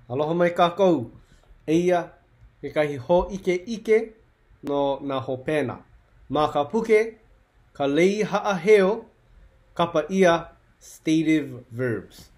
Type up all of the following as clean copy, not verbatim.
Aloha mai kākou. Eia kekahi hōʻikeʻike no nā hopena. Ma ka puke Ka Lei Haʻaheo, kapa ʻia Stative Verbs.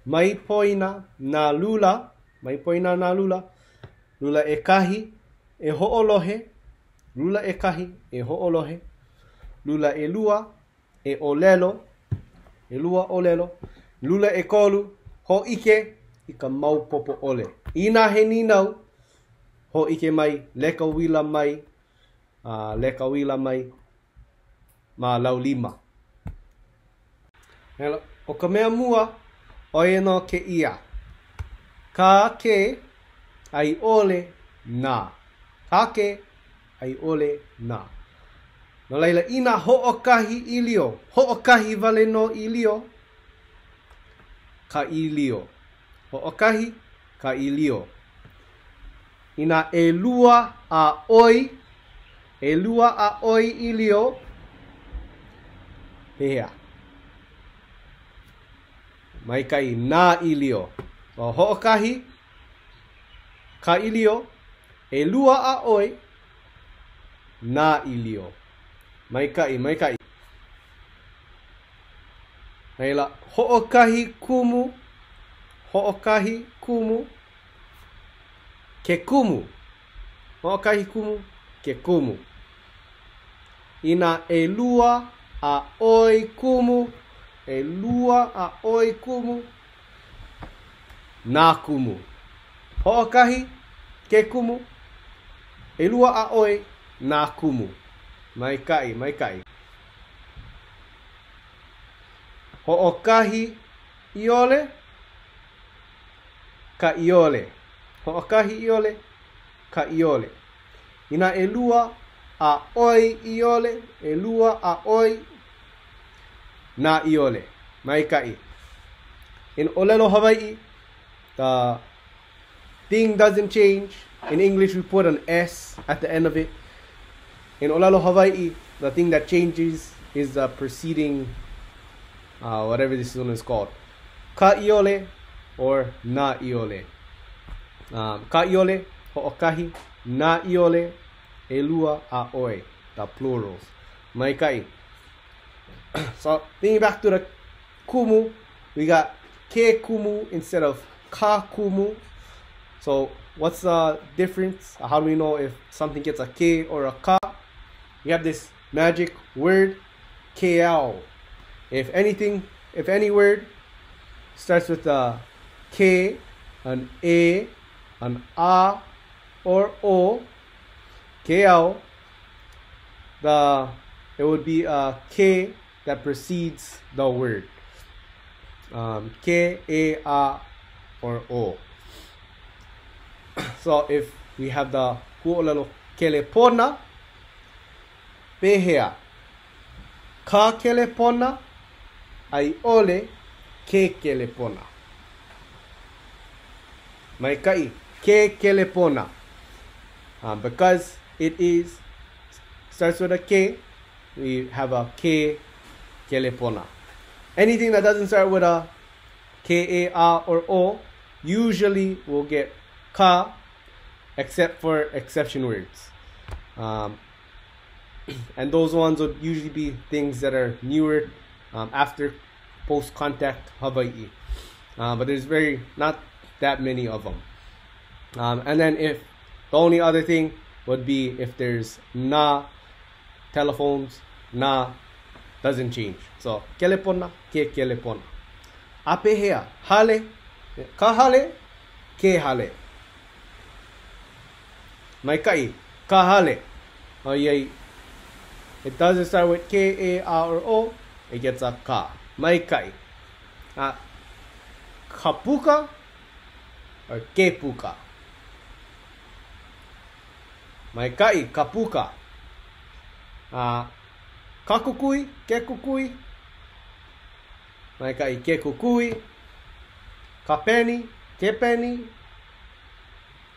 Mai poina nā lula, mai poina nā lula, lula ʻekahi e hoʻolohe, lula ʻekahi e hoʻolohe, lula ʻelua e ʻōlelo, ʻelua ʻōlelo, lula ʻekolu, hōʻike i ka maopopo ʻole. Inā he nīnau, hōʻike mai, leka uila mai, a leka uila mai ma laulima. ʻO ka mea mua, ʻo ia nō kēia, ka ke a i ʻole nā. Ka ke a i ʻole nā. No laila, inā hoʻokahi ʻīlio, hoʻokahi wale nō ʻīlio, ka ʻīlio. Hoʻokahi ka ʻīlio. Inā ʻelua a ʻoi, ʻelua a ʻoi ʻīlio, pehea? Maikaʻi nā ʻīlio. ʻO hoʻokahi ka ʻīlio, ʻelua a ʻoi nā ʻīlio. Maikaʻi, maikaʻi. Laila, hoʻokahi kumu, hoʻokahi kumu, ke kumu. Hoʻokahi kumu, ke kumu. Inā ʻelua a ʻoi kumu, ʻelua a ʻoi kumu, nā kumu. Hoʻokahi, ke kumu, ʻelua a ʻoi, nā kumu. Maikaʻi, maikaʻi. Hoʻokahi ʻiole, ka ʻiole. Hoʻokahi ʻiole, ka ʻiole. Inā ʻelua a ʻoi ʻiole, ʻelua a ʻoi nā ʻiole. Maikaʻi. In ʻōlelo Hawaiʻi, the thing doesn't change. In English, we put an S at the end of it. In ʻōlelo Hawaiʻi, the thing that changes is the preceding, uh, whatever this one is called. Ka ʻiole or nā ʻiole. Um, ka ʻiole, hoʻokahi, nā ʻiole, ʻelua a ʻoi, the plurals. Maikaʻi. So, thinking back to the kumu, we got ke kumu instead of ka kumu. So, what's the difference? How do we know if something gets a ke or a ka? We have this magic word, keao. If anything, if any word starts with a K, an A, an A, or O, keao, the it would be a K that precedes the word. Um, K, A, A, or O. So if we have the huaʻōlelo kelepona, pehea? Ka kelepona a i ʻole ke kelepona? Maikaʻi, ke kelepona. Um, because it is starts with a K, we have a K kelepona. Anything that doesn't start with a K, A, A, or O usually will get ka, except for exception words. Um, and those ones would usually be things that are newer um, after post-contact Hawaii. Uh, but there's very not that many of them. Um, and then if the only other thing would be if there's na telephones, na doesn't change. So kelepona, ke kelepona. A pehea, hale, ka hale, ke hale. Maikaʻi, ka hale. ʻOiai, it doesn't start with K, A, A, or O, it gets a ka. Maikaʻi. A ka puka or ke puka? Maikaʻi, ka puka. A ka kukui, ke kukui? Maikaʻi, ke kukui. Ka peni, ke peni?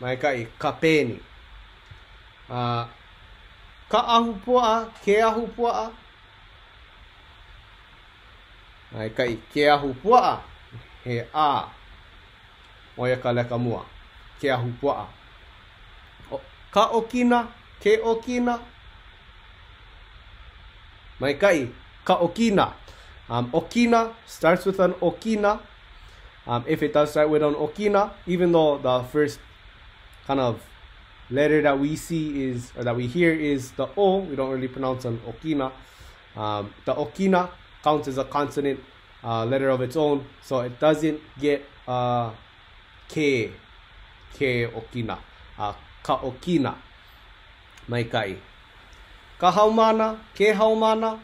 Maikaʻi, ka peni. A ka ahupuaʻa, ke ahupuaʻa? Maikaʻi, ke ahupuaʻa, he a. ʻO ia ka leka mua. Ke ahupuaʻa. Ka ʻokina, ke ʻokina. Maikaʻi, ka ʻokina. Um, ʻokina starts with an ʻokina. Um, if it does start with an ʻokina, even though the first kind of letter that we see is, or that we hear is the O, we don't really pronounce an ʻokina. Um, the ʻokina counts as a consonant uh, letter of its own, so it doesn't get uh, ke, ke ʻokina, uh, ka ʻokina. Maikaʻi. Ka haumāna, ke haumāna,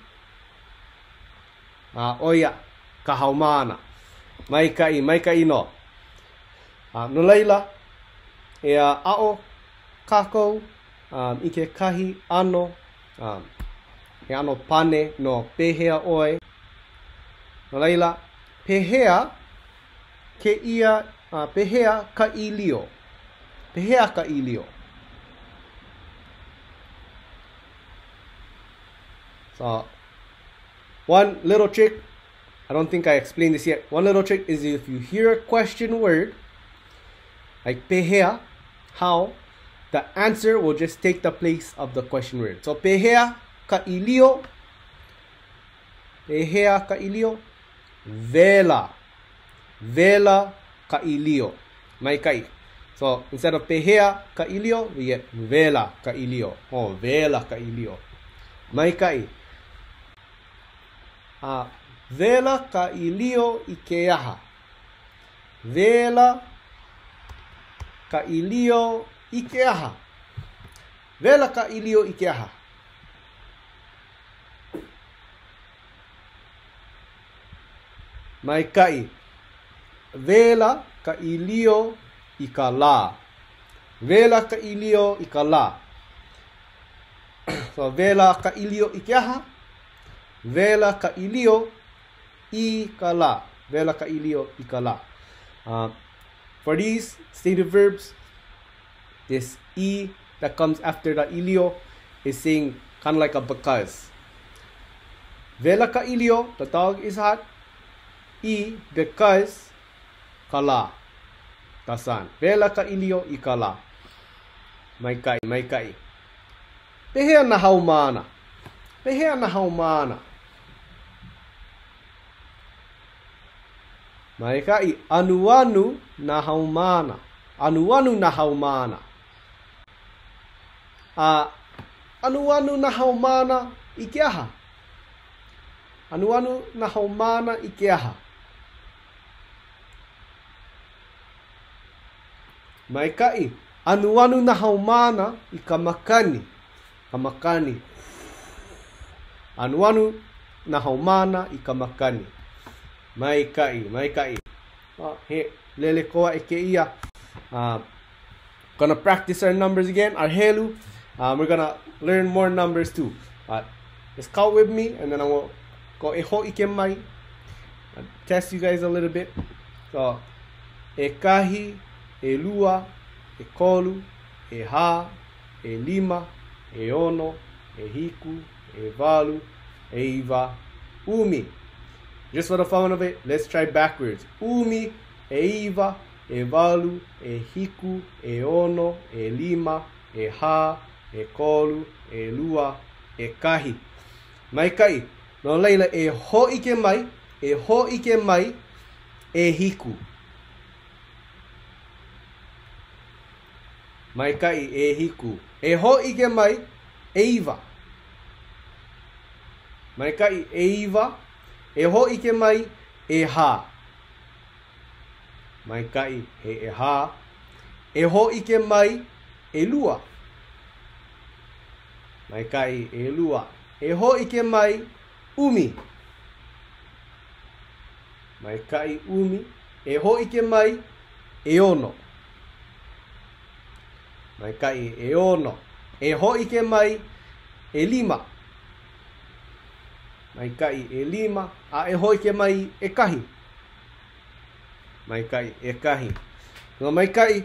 a ʻo ia ka haumāna. Maikaʻi, maikaʻi nō. A no laila, e aʻo kākou um, i kekahi ʻano, um, he ʻano pane no pehea ʻoe. No laila, pehea kēia, uh, pehea ka ʻīlio? Pehea ka ʻīlio? So, one little trick, I don't think I explained this yet. One little trick is if you hear a question word, like pehea, how, the answer will just take the place of the question word. So pehea ka ʻīlio, pehea ka ʻīlio, wela, wela ka ʻīlio. Maikaʻi. So instead of pehea ka ʻīlio, we get wela ka ʻīlio. Oh, wela ka ʻīlio. Maikaʻi. A wela ka ʻīlio i ke aha? Wela ka ʻīlio i ke aha? Wela ka ʻīlio i ke aha? Maikaʻi. Wela ka ʻīlio i ka lā. Wela ka ʻīlio i ka lā. So, wela ka ʻīlio i ke aha? Wela ka ʻīlio i ka lā. Wela ka ʻīlio i ka lā. Uh, for these stative verbs, this i that comes after the ʻīlio is saying kind of like a because. Wela ka ʻīlio, the dog is hot, i because ka lā, the sun. Wela ka ʻīlio i ka lā. Maikaʻi, maikaʻi. Pehea nā haumāna? Pehea nā haumāna? Maikaʻi, anuanu nā haumāna. Anuanu nā haumāna. A anuanu nā haumāna i ke aha? Anuanu nā haumāna i ke aha? Maikaʻi, anuanu nā haumāna i ka makani. Ka makani. Anuanu nā haumāna i ka makani. Maikaʻi, maikaʻi. Oh, he lele koaʻe kēia. Uh, gonna practice our numbers again, our helu. Um, we're gonna learn more numbers too. But just count with me and then I will go e hōʻike mai. I'll test you guys a little bit. So, ʻekahi, ʻelua, ʻekolu, ʻehā, ʻelima, ʻeono, ʻehiku, ʻewalu, ʻeiwa, ʻumi. Just for the fun of it, let's try backwards. ʻUmi, ʻeiwa, ʻewalu, ʻehiku, ʻeono, ʻelima, ʻehā, ʻekolu, ʻelua, ʻekahi. Maikaʻi. No laila, e hōʻike mai, e hōʻike mai, ʻehiku. Maikaʻi, ʻehiku. E hōʻike mai, ʻeiwa. Maikaʻi, ʻeiwa. E hōʻike mai, ʻehā. Maikaʻi, he ʻehā. E hōʻike mai, ʻelua. Maikaʻi, ʻelua. E hōʻike mai, ʻumi. Maikaʻi, ʻumi. E hōʻike mai, ʻeono. Maikaʻi, ʻeono. E hōʻike mai, ʻelima. Maikaʻi, ʻelima. A e hōʻike mai, ʻekahi. Maikaʻi, ʻekahi. No maikaʻi.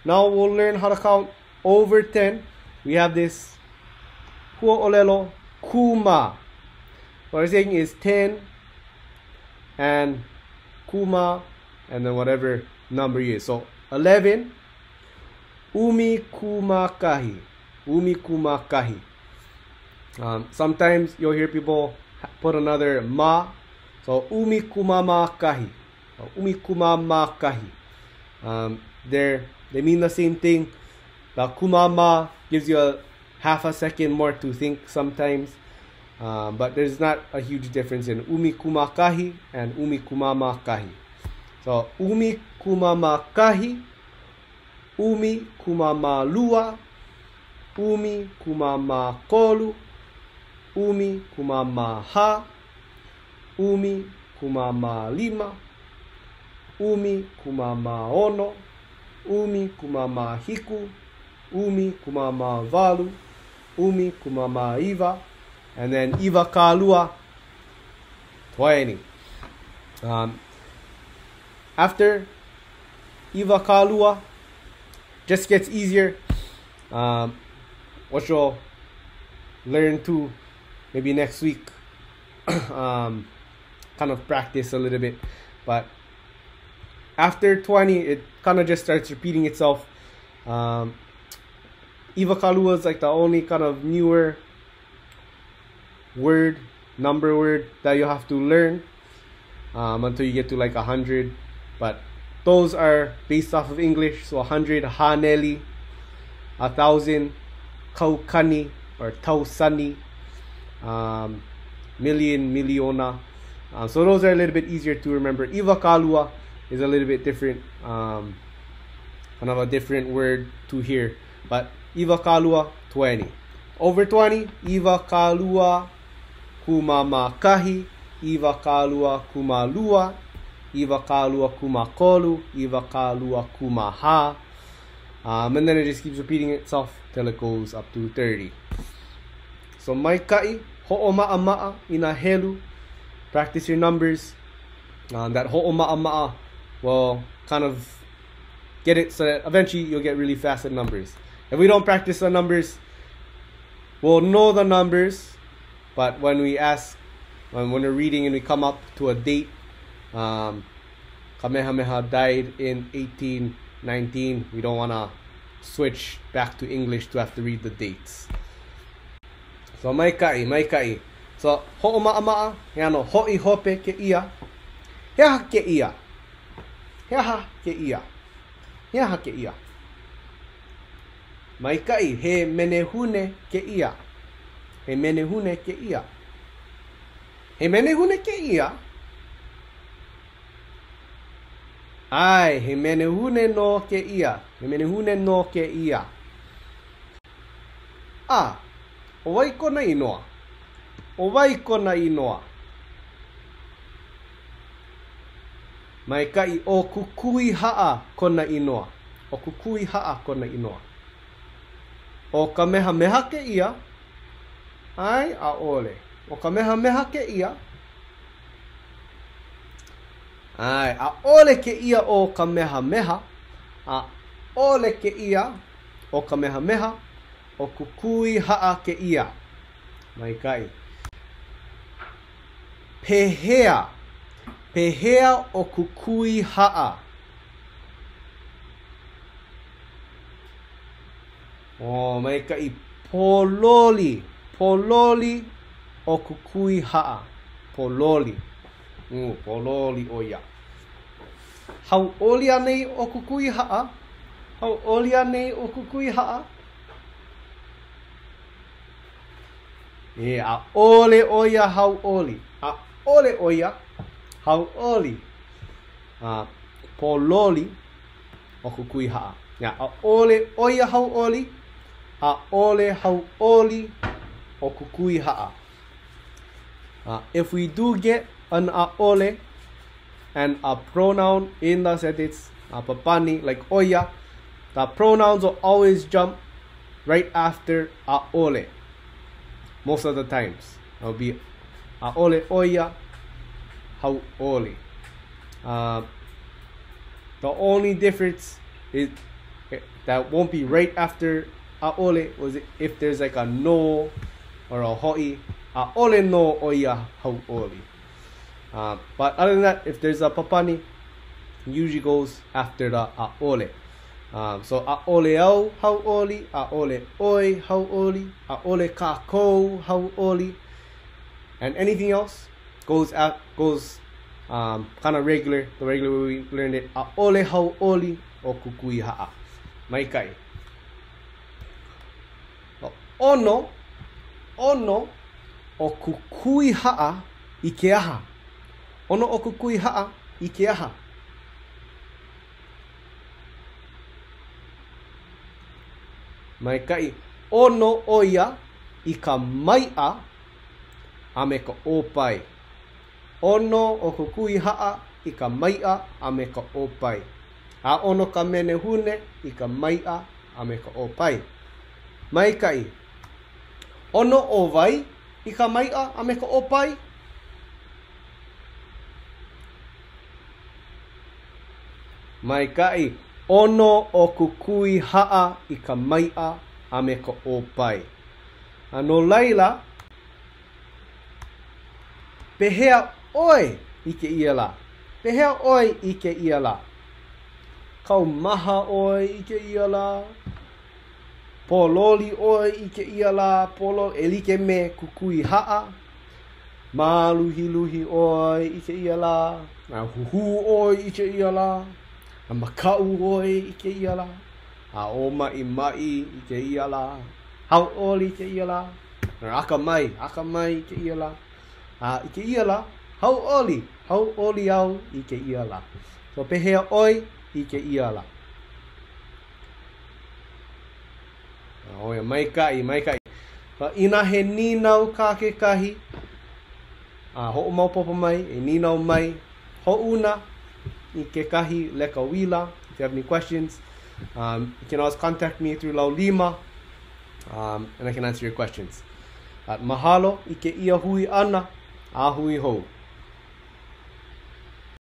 Now we'll learn how to count over 10. We have this huaʻōlelo kūmā. What we're saying is 10 and kūmā. and then whatever number you is. So 11, umi kumakahi. Umi kumakahi. Sometimes you'll hear people put another ma. So umi kumamakahi. Umi kumamakahi. They mean the same thing. The kumama gives you a half a second more to think sometimes. But there's not a huge difference in umi kumakahi and umi kumamakahi. So umi kumamakahi, umi kumamalua, umi kumamakolu, umi kumamaha, umi kumamalima, umi kumamaono, umi kumamahiku, umi kumamavalu, umi kumamaiwa, and then iwa kalua, 20. After iwa kalua, just gets easier. What you'll learn to maybe next week, kind of practice a little bit. But after 20, it kind of just starts repeating itself. Iwa kalua is the only kind of newer word, number word that you have to learn until you get to 100. But those are based off of English. So 100, haneli, 1,000, kaukani or tausani, million, miliona. So those are a little bit easier to remember. Iwa kalua is a little bit different, kind of a different word to hear. But iwa kalua, 20. Over 20, iwa kalua kumamakahi, iwa kalua kumalua, iwa kalua kumakolu, iwa kalua kumaha. And then it just keeps repeating itself till it goes up to 30. So maika'i, ho'oma'ama'a ina helu. Practice your numbers. That ho'oma'ama'a will kind of get it so that eventually you'll get really fast at numbers. If we don't practice the numbers, we'll know the numbers, but when we ask, when we're reading and we come up to a date, Kamehameha died in 1819, we don't want to switch back to English to have to read the dates. So maika'i, maika'i. So ho'oma'ama'a, he ano ho'i hope ke ia. He aha ke ia. He aha ke ia. He aha ke ia. Maika'i, he menehune ke ia. He menehune ke ia. He menehune ke ia. Ai, he menehune no ke ia. He menehune no ke ia. A, o wai kona inoa? O wai kona inoa? Maika'i, o kukui ha'a kona inoa. O kukui ha'a kona inoa. O kamehameha ke ia. Ai, a ole. O kamehameha ke ia. Ai, a ole ke ia o kamehameha. A ole ke ia o kamehameha. O kukui ha'a ke ia. Maika'i. Pehea. Pehea o kukui ha'a. O maika'i pololi. Pololi o kukui ha'a. Pololi. Pololi o ia. Hau'oli anei o kukui ha'a? Hau'oli anei o kukui ha'a? E, a ole o ia hau'oli. A ole o ia hau'oli. Pololi o kukui ha'a. Ya, a ole o ia hau'oli. A ole hau'oli o kukui ha'a. If we do get an a'ole and a pronoun in the sentence, a papani, like oya, the pronouns will always jump right after a'ole. Most of the times. It'll be a'ole oya, hau'ole. The only difference is that won't be right after a'ole was if there's a no or a ho'i. A'ole no oya hau'oli. But other than that, if there's a papani, Usually goes after the ʻaʻole. Um, so ʻaʻole au hauʻoli, ʻaʻole ʻoe hauʻoli, ʻaʻole kākou hauʻoli. And anything else goes at, goes um, kind of regular, the regular way we learned it. ʻAʻole hauʻoli ʻo Kukuihaʻa. Maikaʻi. ʻOno, ʻono ʻo Kukuihaʻa i ke aha? ʻOno ʻo Kukuihaʻa i ke aha? Maikaʻi. ʻOno ʻo ia i ka maiʻa a me ka ʻōpae. ʻOno ʻo Kukuihaʻa i ka maiʻa a me ka ʻōpae. A ʻono ka menehune i ka maiʻa a me ka ʻōpae. Maikaʻi. ʻOno ʻo wai i ka maiʻa a me ka ʻōpae? Maikaʻi. ʻOno ʻo Kukuihaʻa i ka maiʻa a me ka ʻōpae. A no laila, pehea ʻoe i kēia lā? Pehea ʻoe i kēia lā? Kaumaha ʻoe i kēia lā? Pōloli ʻoe i kēia lā, pōloli, e like me Kukuihaʻa. Māluhiluhi ʻoe i kēia lā, a huhū ʻoe i kēia lā, a makaʻu ʻoe i kēia lā, a ʻōmaʻimaʻi i kēia lā, hauʻoli i kēia lā, akamai, akamai i kēia lā, a i kēia lā, hauʻoli, hauʻoli au i kēia lā. So, pehea ʻoe i kēia lā? ʻO ia, maikaʻi, maikaʻi. Inā he nīnau kā kekahi, a hoʻomaopopo mai, e nīnau mai, hoʻouna i kekahi leka uila, if you have any questions, um, you can always contact me through Laulima, um, and I can answer your questions. But mahalo i kēia hui ʻana, a hui hou.